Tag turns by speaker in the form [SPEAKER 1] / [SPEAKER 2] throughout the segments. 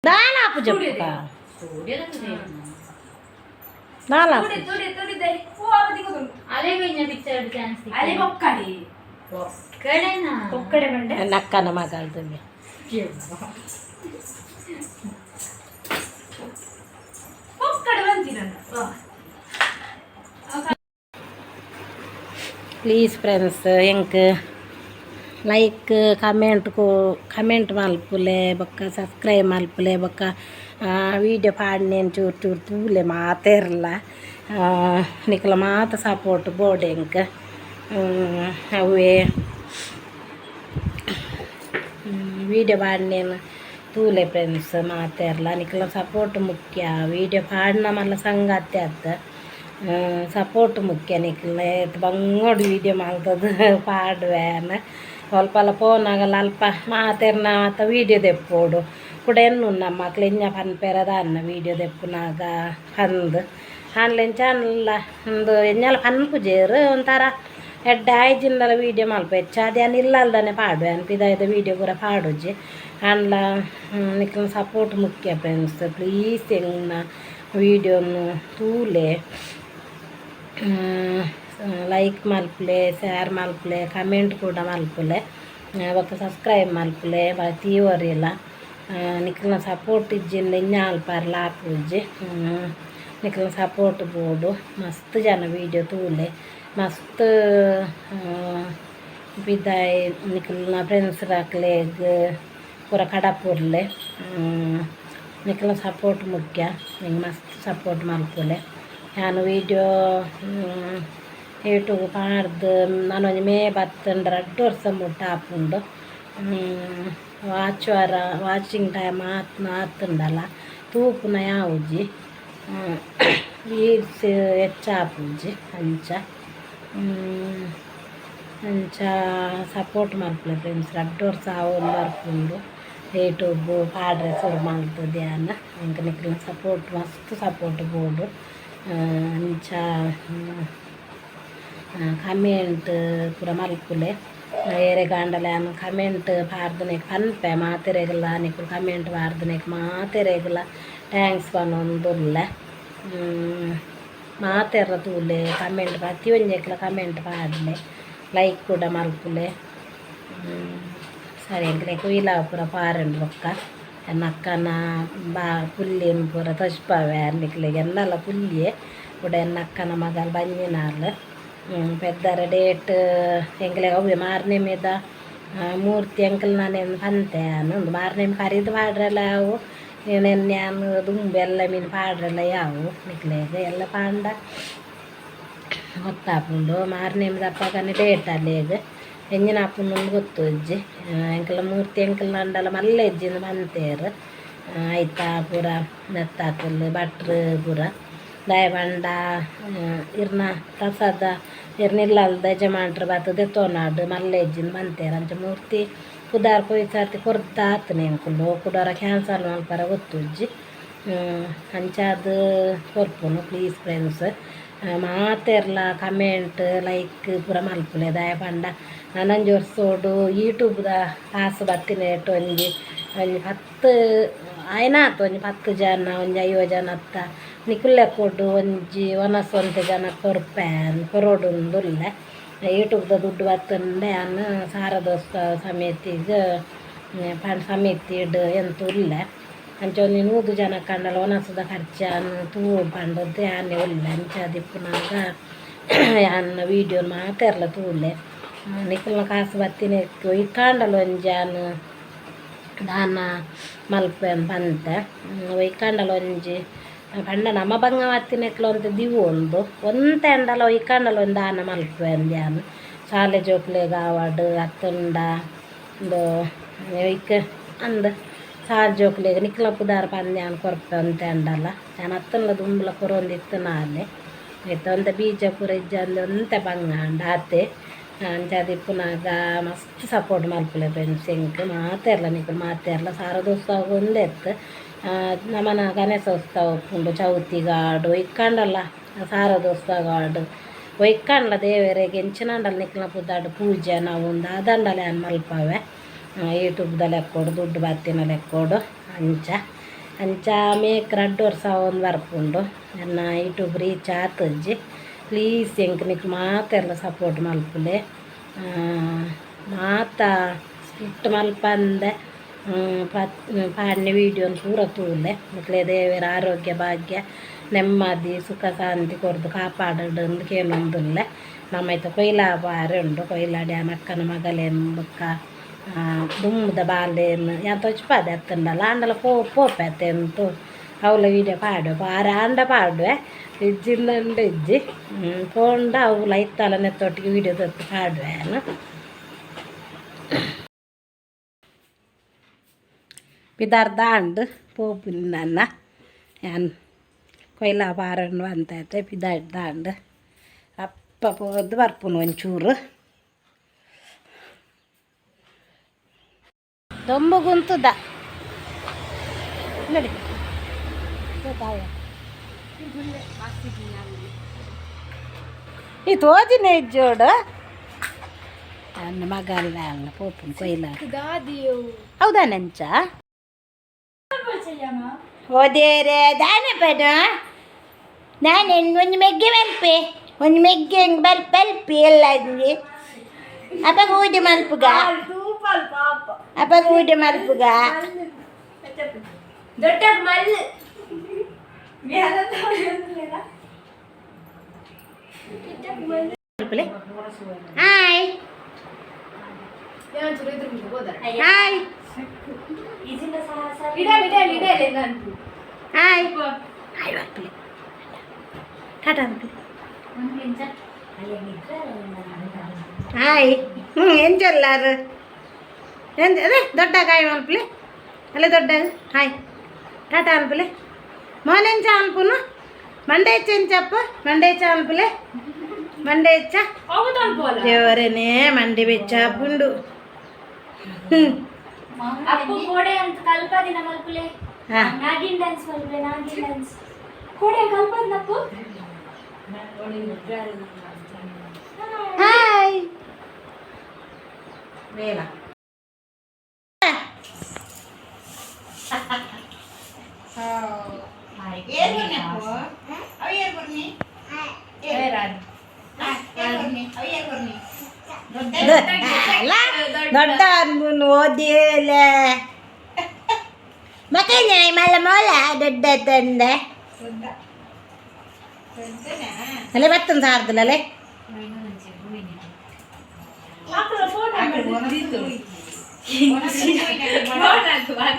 [SPEAKER 1] ದಾಲ ಆಪುಜಪ್ಪ. ದಾಲ.
[SPEAKER 2] ತುಡಿ ತುಡಿ ತುಡಿ ದೈ ಹೂ ಆಪದಿಗೆ.
[SPEAKER 3] ಅಲೆ ಪಿಕ್ಚರ್ ಚಾನ್ಸ್.
[SPEAKER 2] ಅಲೆ ಬೊಕ್ಕಡೆ.
[SPEAKER 3] ಒಕ್ಕಡೆನಾ?
[SPEAKER 2] ಒಕ್ಕಡೆ ಬಂಡೆ.
[SPEAKER 1] ನಕ್ಕನ ಮಗಲ್ದುಂಬೆ.
[SPEAKER 2] ಒಕ್ಕಡೆ ಬಂದಿರಲ್ಲ.
[SPEAKER 1] ಪ್ಲೀಸ್ ಫ್ರೆಂಡ್ಸ್, ಎಂಕ್ ಲೈಕ್ ಕಮೆಂಟ್ ಕೋ ಕಮೆಂಟ್ ಮಲ್ಪುಲೆ, ಬೊಕ್ಕ ಸಬ್ಸ್ಕ್ರೈಬ್ ಮಲ್ಪುಲೆ, ಬೊಕ್ಕ ವೀಡಿಯೋ ಪಾಡ್ನೇನು ಚೂರು ಚೂರು ತೂಲೆ ಮಾತೆರ್ಲ. ನಿಕಲ ಮಾತ ಸಪೋರ್ಟ್ ಬೋಡು ಎಂಕ್. ಅವೇ ವೀಡಿಯೋ ಪಾಡ್ನೇನು ತೂಲೆ ಫ್ರೆಂಡ್ಸ್ ಮಾತೆರ್ಲ. ನಿಕಲ ಸಪೋರ್ಟ್ ಮುಖ್ಯ. ವೀಡಿಯೋ ಪಾಡ್ನ ಮಲ್ಲ ಸಂಗತಿ ಅತ್ತ, ಸಪೋರ್ಟ್ ಮುಖ್ಯ. ನಿಕಲ್ನ ಬಂಗೋಡು ವೀಡಿಯೋ ಮಲ್ತದು ಪಾಡುವೆ. ಅಲ್ಪಲ ಪೋನಾಗಲ್ಲ ಅಲ್ಪ ಮಾತೆರ್ನ ಮಾತ ವೀಡಿಯೋ ದೆಪ್ಪೋಡು ಕೂಡ ಎನ್ನು ನಮ್ಮ ಮಕ್ಳು ಎಂಜ ಪನ್ಪೆರ ದಾನ್ನ ವೀಡಿಯೋ ದೆಪ್ಪುನಾಗ ಪಂದ್ ಆನ್ಲೈನ್ ಚಾನಲ್ ಒಂದು ಎಂಜಲ ಪನ್ಪುಜೇರು. ಒಂಥರ ಎಡ್ಡೆ ಆಯ್ಜಿಂದಲ ವೀಡಿಯೋ ಮಲ್ಪ ಹೆಚ್ಚಾದ ಯಾನ್ ಇಲ್ಲಲ್ದಾನೆ ಪಾಡುವೆ. ಪಿದಾಯ್ದ ವೀಡಿಯೋ ಪೂರ ಪಾಡುಜಿ. ಆಂಡ್ಲ ನಿಕ್ಲ್ನ ಸಪೋರ್ಟ್ ಮುಖ್ಯ ಫ್ರೆಂಡ್ಸ್. ಪ್ಲೀಸ್ ಎಂಕ್ನ ವೀಡಿಯೋನು ತೂಲೆ, ಲೈಕ್ ಮಲ್ಪುಲೆ, ಶೇರ್ ಮಲ್ಪುಲೆ, ಕಮೆಂಟ್ ಕೂಡ ಮಲ್ಪುಲೆ, ಬೊಕ್ಕ ಸಬ್ಸ್ಕ್ರೈಬ್ ಮಲ್ಪುಲೆ. ತೀವರಿಲ್ಲ ನಿಕ್ಲ್ನ ಸಪೋರ್ಟ್ ಇಜ್ಜಿಂದ ಇಂಜ ಅಲ್ಪಾರ್ಲ ಆಪುಜಿ. ನಿಕ್ಲ್ನ ಸಪೋರ್ಟ್ ಬೋಡು. ಮಸ್ತ್ ಜನ ವೀಡಿಯೋ ತೂಲೆ, ಮಸ್ತ್ ಪಿದಾಯ್ ನಿಕ್ಲ್ನ ಫ್ರೆಂಡ್ಸ್ ಅಕ್ಲೆಗ್ ಪೂರ ಕಡಪುರ್ಲೆ. ನಿಕ್ಲ್ನ ಸಪೋರ್ಟ್ ಮುಖ್ಯ. ನಿಂಗೆ ಮಸ್ತ್ ಸಪೋರ್ಟ್ ಮಲ್ಪುಲೆ. ಯಾನ್ ವೀಡಿಯೋ ಯೂಟ್ಯೂಬ್ ಪಾಡ್ದು ನಾನೊಂಜಿ ಮೇ ಬತ್ತಂಡ 2 ವರ್ಷ ಮುಟ್ಟ ಆಪುಂಡು. ವಾಚ್ ವಾರ ವಾಚಿಂಗ್ ಟೈಮ್ ಆತ್ ಆತುಂಡಲ ತೂಪುನ ಯಾವುಜಿ, ವೀಡ್ಸ್ ಹೆಚ್ಚ ಆಪುಜಿ. ಅಂಚ ಅಂಚ ಸಪೋರ್ಟ್ ಮಲ್ಪುಲೆ ಫ್ರೆಂಡ್ಸ್. 2 ವರ್ಷ ಆವೊಂದು ಬರ್ಪುಂಡು ಯೂಟ್ಯೂಬ್ ಪಾಡ್ರೆ ಸುರು ಮಲ್ತುದು ಯಾನ್. ಎಂಕ್ ನಿಕ್ಲ್ನ ಸಪೋರ್ಟ್, ಮಸ್ತ್ ಸಪೋರ್ಟ್ ಬೋಡು. ಅಂಚ ಕಮೆಂಟ್ ಪೂರ ಮಲ್ಪುಲೆ. ಏರೆಗಾಂಡಲ ಯಾನ್ ಕಮೆಂಟ್ ಪಾಡ್ದನೆಕ್ ಪನ್ಪೆ ಮಾತೆರೆಗ್ಲ. ನಿಕುಲು ಕಮೆಂಟ್ ಪಾಡ್ದನೆಕ್ ಮಾತೆರೆಗ್ಲ thanks ಪನೊಂದುಲ್ಲೆ. ಮಾತೆರ್ಲ ತೂಲೆ, ಕಮೆಂಟ್ ಪ್ರತಿಯೊಂಜೆಕ್ಲ ಕಮೆಂಟ್ ಪಾಡ್ಲೆ, ಲೈಕ್ ಕೂಡ ಮಲ್ಪುಲೆ. ಸರಿ, ಎಂಕ್ಲೆ ಕುಯಿಲ ಪೂರ ಪಾರುಂಡು. ಬೊಕ್ಕ ಎನ್ನ ಅಕ್ಕನ ಬಾ ಪುಲ್ಲಿನ್ ಪೂರ ತೋಜ್ಪಾವೆ ನಿಕ್ಲೆಗ್. ಎನ್ನಲ ಪುಲ್ಲಿಯೇ ಕೂಡ ಎನ್ನ ಅಕ್ಕನ ಮಗಲ್ ಬಂಜಿನಾಲ್. ಪೆದ್ದರ ಡೇಟ್ ಎಂಕ್ಲೆಗ್ ಅವ್ವೆ ಮಾರ್ನೆಮಿದ ಮೂರ್ತಿ ಎಂಕಲ್ ನಾನೇನು ಪಂತೆ ಯಾನ್. ಉಂದು ಮಾರ್ನೆಮಿ ಕರಿದ್ ಪಾಡ್ರೆಲ ಅವು ನೆನ್ನೆ ಯಾನ್ ದುಂಬು ಎಲ್ಲ ಮೀನು ಪಾಡ್ರೆಲ ಯಾವು ನಿಕ್ಲೆಗ್ ಎಲ್ಲ ಪಾಂಡ ಗೊತ್ತಾಪುಂಡು. ಮಾರ್ನೆಮಿದ ಅಪ್ಪಗನೆ ಡೇಟ್ ಅಲ್ಲೇಗ್ ಎಂಜಿನ ಆಪುಂಡು ಗೊತ್ತುಜ್ಜಿ. ಎಂಕಲ್ನ ಮೂರ್ತಿ ಎಂಕಲ್ನ ಅಂಡಲ ಮಲ್ಲ ಇಜ್ಜಿಂದ್ ಪಂತೇರ್. ಐತ ಪೂರ ನೆತ್ತಾಕುಲು ಭಟ್ರು ಪೂರ ದಾಯೆ ಪಂಡ ಇರ್ನ ಪ್ರಸಾದ ಇರ್ನ ಇಲ್ಲಲ್ದ ಯಜಮಾನ್ರು ಬತ್ತ್ ದೆತ್ತೊನಾಡ್ ಮಲ್ಲ ಇಜ್ಜಿಂದ್ ಪಂತೇರ್. ಅಂಚ ಮೂರ್ತಿ ಪುದಾರ್ ಪೋಯಿ ಸರ್ತಿ ಕೊರ್ದು ಆತುಂಡು ಎಂಕುಲು. ಕುಡೊರ ಕ್ಯಾನ್ಸಲ್ ಮಲ್ಪರ ಗೊತ್ತುಜ್ಜಿ. ಅಂಚಾದ್ ಕೊರ್ಪುನು. ಪ್ಲೀಸ್ ಫ್ರೆಂಡ್ಸ್, ಮಾತೆರ್ಲ ಕಮೆಂಟ್ ಲೈಕ್ ಪೂರ ಮಲ್ಪುಲೆ. ದಾಯೆ ಪಂಡ ನನೊಂಜಿ ವರ್ಸೊಡು ಯೂಟ್ಯೂಬ್ದ ಕಾಸು ಬತ್ತಿನೇಟ್ ಒಂಜಿ ಒಂಜಿ 10 ಆಯ್ನಾತ್ ಒಂಜಿ 10 ಜನ, ಒಂಜಿ 50 ಜನತ್ತ ನಿಕುಲೆ ಕೊಡು ಒಂಜಿ ವನಸ್ ಒಂತೆ ಜನ ಕೊರ್ಪೆ ಕೊರೊಡುಂದುಲ್ಲೆ. ಯೂಟ್ಯೂಬ್ದ ದುಡ್ಡು ಬತ್ತುಂಡ ಯಾನ್ ಶಾರದೋತ್ಸವ ಸಮಿತಿಗ್ ಸಮಿತಿಡ್ ಎಂತ ಉಲ್ಲೆ. ಅಂಚ ಒಂಜಿ 100 ಜನಕ್ಕೆ ಆಂಡಲ ವನಸದ ಖರ್ಚನ್ ತೂವೊಡು ಪಂಡುದು ಯಾನೆ ಉಲ್ಲೆ. ಅಂಚಾದ್ ಇಪ್ಪುನಗ ಯಾನ್ ವೀಡಿಯೋ ಮಾತೆರ್ಲ ತೂಲೆ. ನಿಕಲ್ನ ಕಾಸು ಬತ್ತಿನೆಕ್ ಒಯ್ಕಾಂಡಲ ಒಂಜಿ ಯಾನ್ ದಾನ ಮಲ್ಪೆ ಪಂತೆ. ಒಯ್ಕಾಂಡಲ ಒಂಜಿ ಪಂಡ ನಮ ಬಂಗ ಬತ್ತಿನೆಕ್ಲ ಒಂತೆ ದಿವೊಂದು ಒಂತೆ ಆಂಡಲ ಒಯ್ಕಾಂಡಲ ಒಂಜಿ ದಾನ ಮಲ್ಪುವೆ ಯಾನ್. ಶಾಲೆ ಜೋಕ್ಲೆಗ್ ಆವಡ್ ಅತ್ತುಂಡ ಉಂದು ಒಯ್ಕ್ ಅಂದ್ ಸಾಲ್ ಜೋಕ್ಲೆಗ್ ನಿಕ್ಲ್ನ ಪುದಾರ್ ಪಂದ್ ಯಾನ್ ಕೊರ್ಪೆ ಒಂತೆ ಆಂಡಲ. ಯಾನ್ ಅತ್ತುಂಡ ದುಂಬುಲ ಕೊರೊಂದಿತ್ತಿನಾಲೆ. ಐತ ಒಂತೆ ಬೀಜ ಪೂರ ಇಜ್ಜಂದೆ ಒಂತೆ ಬಂಗ ಆಂಡ್ ಆತೆ. ಅಂಚಾದ್ ಇಪ್ಪುನಗ ಮಸ್ತ್ ಸಪೋರ್ಟ್ ಮಲ್ಪುಲೆ ಫ್ರೆಂಡ್ಸ್ ಎಂಕ್ ಮಾತೆರ್ಲ. ನಿಕುಲು ಮಾತೆರ್ಲ ಶಾರದೋತ್ಸವ ಒಂದೆತ್ ನಮನ ಗಣೇಶೋತ್ಸವ ಉಪ್ಪುಂಡು, ಚೌತಿಗಾಡು ಒಯ್ಕಾಂಡಲ ಶಾರದೋತ್ಸವಗಾಡು ಒಯ್ಕಾಂಡಲ ದೇವೆರೆಗ್ ಎಂಚಿನಾಂಡಲ ನಿಕ್ಲ್ನ ಪುದಾರ್ಡ್ ಪೂಜೆ ನಾವು ದಾದಾಂಡಲ ಯಾನ್ ಮಲ್ಪವೆ ಯೂಟ್ಯೂಬ್ದ ಲೆಕ್ಕೊಡು, ದುಡ್ಡು ಬತ್ತಿನ ಲೆಕ್ಕೊಡು. ಅಂಚ ಅಂಚ ಮೇಕ್ ರಡ್ಡ್ ವರ್ಷ ಒಂದು ಬರ್ಪುಂಡು ಎನ್ನ ಯೂಟ್ಯೂಬ್ ರೀಚ್ ಆತಜ್ಜಿ. ಪ್ಲೀಸ್ ಎಂಕ್ ನಿಕ್ ಮಾತೆರ್ಲ ಸಪೋರ್ಟ್ ಮಲ್ಪುಲೆ. ಮಾತ ಸ್ಕಿಪ್ ಮಲ್ಪಂದೆ ಪಾಡ್ನೆ ವೀಡಿಯೋನ್ ಪೂರ ತೂಲೆ. ನಿಕ್ಲೆ ದೇವೆರ್ ಆರೋಗ್ಯ ಭಾಗ್ಯ ನೆಮ್ಮದಿ ಸುಖ ಶಾಂತಿ ಕೊರ್ದು ಕಾಪಾಡಡ್ ಅಂದ್ ಕೇನೊಂದುಲ್ಲೆ. ನಮ ಇತ್ತೆ ಕೊಯ್ಲ ಬಾರೆ ಉಂಡು. ಕೊಯ್ಲಾಡ್ ಯಾನ್ ಅಕ್ಕನ ಮಗಲೇನ್ ಬೊಕ್ಕ ದುಂಬುದ ಬಾಲೆನ್ ಯಾನ್ ತೊಜ್ಪಾದೆ ಅತ್ತುಂಡಲ ಆಂಡಲ ಪೋಪೆ ಅತ್ತೆ ಎಂತು ಅವ್ಲ ವೀಡಿಯೋ ಪಾಡುವೆ. ಪಾರ ಆಂಡ ಪಾಡುವೆ, ಇಜ್ಜಿಂದಂಡ ಇಜ್ಜಿ. ಪೋಂಡ ಅವ್ಲ ಇತ್ತಲ ನೆತ್ತೊಟ್ಟಿಗೆ ವೀಡಿಯೋ ದೆತ್ತ್ ಪಾಡುವೆ ಯಾನ್. ಪಿದಾರ್ದಾಂಡ್ ಪೋಪುನಿ ನನ ಯಾನ್. ಕೊಯ್ಲ ಪಾರೊಂಡು ಬಂತೈತೆ ಪಿದಾಡ್ದಾಂಡ್. ಅಪ್ಪ ಪೋದು ಬರ್ಪುನು ಒಂಚೂರು. ದೊಂಬುಗುಂತುದ ನೋಡಿ. ಈ ತೋಜಿನ ಇಜ್ಜೋಡು ನನ್ನ ಮಗ ಅಲ್ಲ ಅಲ್ಲ ಪೋಪುನು ಕೊಯ್ಲ. ಹೌದಾ ನಂಚ ಓದೇರೆ ದಾನೆ ಪದ ನಾನು ಒಂಜಿ ಮೆಗ್ಗೆ ಬಲ್ಪೆ, ಒಂಜಿ ಮೆಗ್ಗೆ ಬಲ್ ಬಲ್ಪಿ ಎಲ್ಲ ಅಪ್ಪಗ ಊಟ ಮಲ್ಪುಗ, ಅಪ್ಪಗ ಊಟ ಮಲ್ಪುಗ.
[SPEAKER 2] ದೊಡ್ಡ ಮಲ್.
[SPEAKER 1] ಹಾಯ್ ಹಾಯ್ ಹಾಯ್ ಹಾಯ್ ಮಲ್ಪುಲೆ, ಟಾಟಾ ಮಲ್ಪುಲೆ. ಹಾಯ್. ಹ್ಞೂ ಎಂಚಲ್ಲಾರು ಎಂತ ಅದೇ ದೊಡ್ಡ ಕಾಯಿ ಮಲ್ಪುಲೆ ಅಲ್ಲೇ ದೊಡ್ಡ. ಹಾಯ್ ಟಾಟಾ ಅನ್ಪುಲೆ. ಮೋನೆಂಚ ಅನ್ಪುನು ಮಂಡೆ ಹೆಚ್ಚ ಎಂಚಪ್ಪ ಮಂಡೆ ಹೆಚ್ಚ ಅನ್ಪುಲೆ ಮಂಡೆ ಹೆಚ್ಚ. ದೇವರೇನೇ ಮಂಡಿ ಬೆಚ್ಚ ಪುಂಡು.
[SPEAKER 3] ಅಪ್ಪು ಕೋಡೆ ಅಂತ ಕಲ್ಪದಿನ ಮಲ್ಪುಲೆ.
[SPEAKER 1] ಹಾಂ.
[SPEAKER 3] ನಾಗಿನ್ ಡ್ಯಾನ್ಸ್ ಮಲ್ಪುಲೆ, ನಾಗಿನ್ ಡ್ಯಾನ್ಸ್.
[SPEAKER 2] ಕೋಡೆ ಕಲ್ಪದ್ನಪ್ಪು.
[SPEAKER 1] ಹಾಯ್ ಮೇಲ. ದೊಡ್ಡ ಅನ್ಬುನ್ ಓದಿಯಲೆ ಮಕ್ಕಳ ಮಲ್ಲ ಮೋಲ ದೊಡ್ಡ ತಂದೆ ಅಲ್ಲೇ ಬತ್ತನ್ ಸಾರ್ದಲ್ಲ.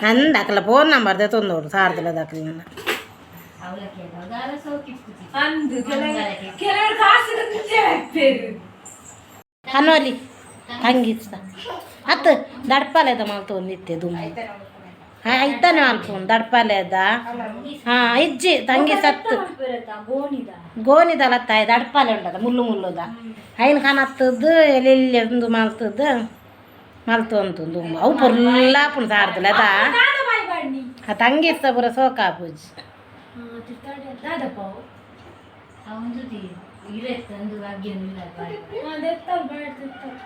[SPEAKER 1] ಅಂದ ಅಕಲ ಫೋನ್ ನಂಬರ್ ತೊಂದೋಡು ಸಾರ್ದಲ್ಲ ದಾಖಲೆ.
[SPEAKER 2] ಅಂದು ಕೆಲವರು ಕಾಸು
[SPEAKER 1] ಹನೋಲಿ ತಂಗಿಸ್ತ ಅತ್ತು ದಡ್ಪಾಲೆದ ಮಲ್ತೊಂದಿತ್ತೆ ದುಂಬು ಐತಾನೆ ಮಲ್ಪೊಂದು ದಡ್ಪಾಲೆದ. ಹಾಂ ಇಜ್ಜಿ ತಂಗಿ ಸತ್ತು.
[SPEAKER 3] ಗೋಣಿದ.
[SPEAKER 1] ಗೋನಿದಲ ತಾಯಿ ದಡ್ಪಾಲೆ ಉಂಡದ ಮುಳ್ಳು ಮುಳ್ಳುದ ಐನ್ ಕನತ್ತದ್ದು ಎಲ್ಲಿ ಒಂದು ಮಲ್ತದ್ದು ಮಲ್ತೊಂತು ದುಂಬು ಅವು ಪುಲ್ಲಾಪುಂಡು ಸಾರ್ದಲ್ಲ ಅದ.
[SPEAKER 2] ದಾದ ಬಾಯ್ ಬಾಡ್ನಿ.
[SPEAKER 1] ಆ ತಂಗಿಸ್ತ ಪೂರ ಸೋಕಾಪುಜಿ.
[SPEAKER 2] ದಾದಪ್ಪ.
[SPEAKER 3] ಅವಂದು ಇರತ್ತಂದು ಅಗ್ಗಿನ.
[SPEAKER 2] ದೆತ್ತಲ್ ಬೇಡ ದೆತ್ತಲ್.